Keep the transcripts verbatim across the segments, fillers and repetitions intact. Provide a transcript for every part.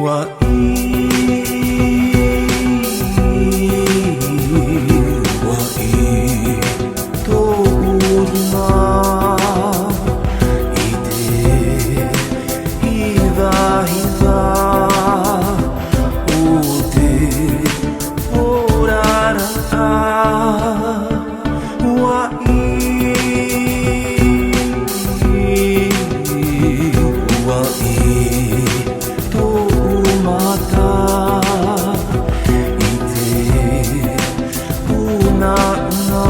Ua ʻī, ua ʻī tōʻu rima i te hivahiva o te oraraʻa. Ua ʻī, ua ʻī tōʻu mata i te unauna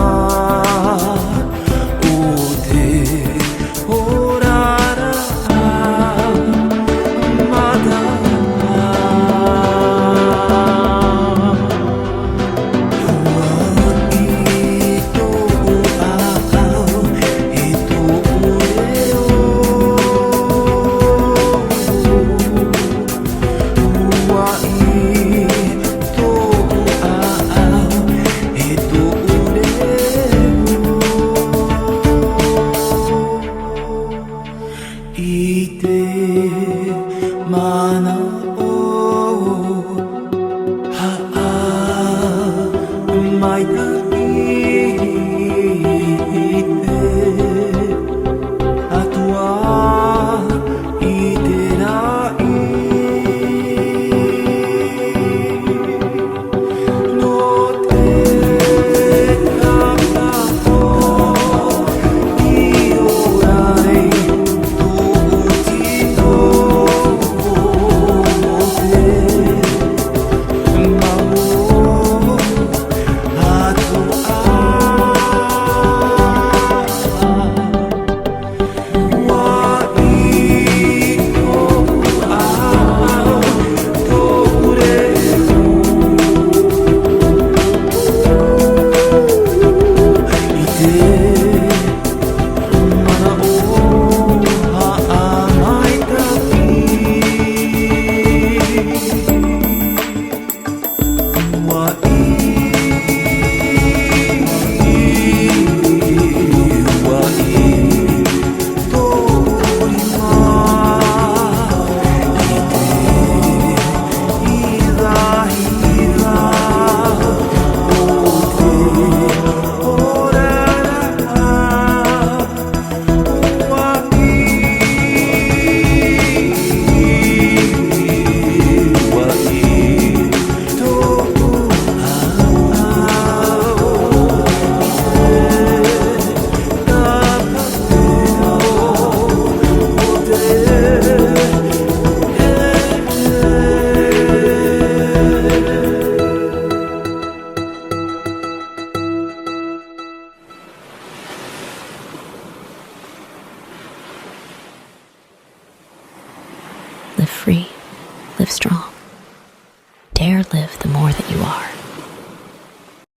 o te oraraʻa. Mata. Ua ʻī tōʻu ʻāʻau e tōʻu reo. Ua ʻī tōʻu ʻāʻau e tōʻu reo. I te manaʻo, haʻamaitaʻi te Atua i te raʻi. Nō te taʻata i ora nei, tōʻu tino, nō te mau atoʻa. Live free. Live strong. Dare live the more that you are.